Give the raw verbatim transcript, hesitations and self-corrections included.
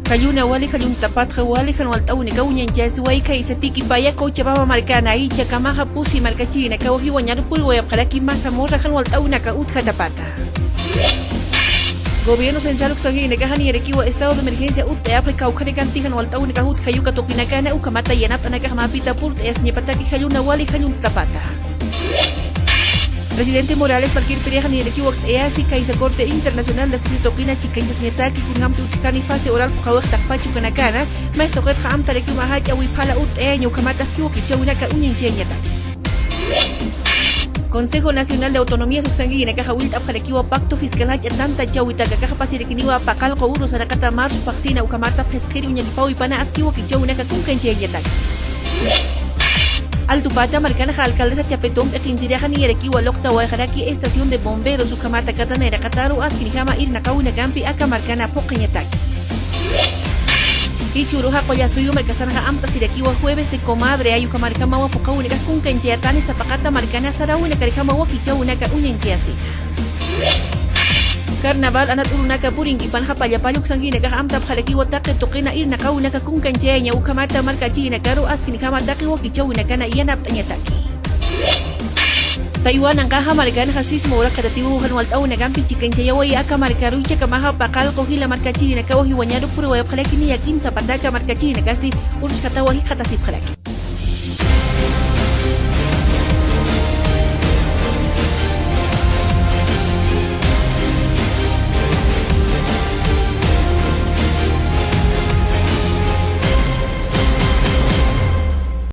Jalluna wali jalluntapatxa wali jan walt'awinakaw uñañchasiway, khaysa Tiquipaya, Cochabamba markana, Ichacamaja, Pusi markachirinakawa jiwañaru purwayapxaraki Mazamorra jan walt'awinaka utjatapata. Gobierno central uksankirinakaxa niyarakiwa estado de emergencia utt'ayapxi kawkhanakanti jan walt'awinakax utjayu uka tuqinakana, ukhamata yanapt'anakax mä pita purt'ayasiñapataki jalluna wali jalluntapata. Presidente Morales Marquirpirixa niyarakiwa utt'ayasi khaysa Corte Internacional de Justicia tuqina chikanchasiñataki, kunjamti utjani fase oral phuqhawix taqpach ukanakana, maysa tuqitxa amtarakiw mä jach'a wiphala utt'ayaña, ukhamat aski wakichäwinaka uñañchayañataki. Consejo Nacional de Autonomías uksankirinakaxa willt'apxarakiwa pacto fiscal jach'a tantachäwitak, akax pasirakiniwa paqallqu uru saraqata marzo phaxsina, ukhamata phisqhiri uñakipawipana aski wakichäwinaka kunkanchayañataki. Altupata markanaxa alcaldesa Chapetón P'iqinchirixa niyarakiwa luqtawayxaraki estación de bomberos, ukhamata kata nayraqataru askinjama irnaqawinakampi aka markana phuqhiñataki. Jichhüruxa Qullasuyu markasanxa amt'asirakiwa jueves de comadre, ay uka markamawa phuqhawinakax kunkanchayatani sapaqata markana saräwinakarjama wakichäwinaka uñañchayasi. Carnaval anat urunaka purinkipanxa pallapalla uksankirinakax amtapxarakiwa taqi tuqina irnaqawinaka kunkanchayaña, ukhamata markachirinakaru askinjama taqi wakichäwinakana yanapt'añataki. Taiwán anqaxa markanxa sismo urakxatatiwa jan walt'awinakampi chikanchayaway, aka markaru Ichacamaja, paqallqu jila markachirinakawa jiwañaru purwayapxaraki niya kimsa pataka markachirinakasti urusxatawa jikxatasipxaraki.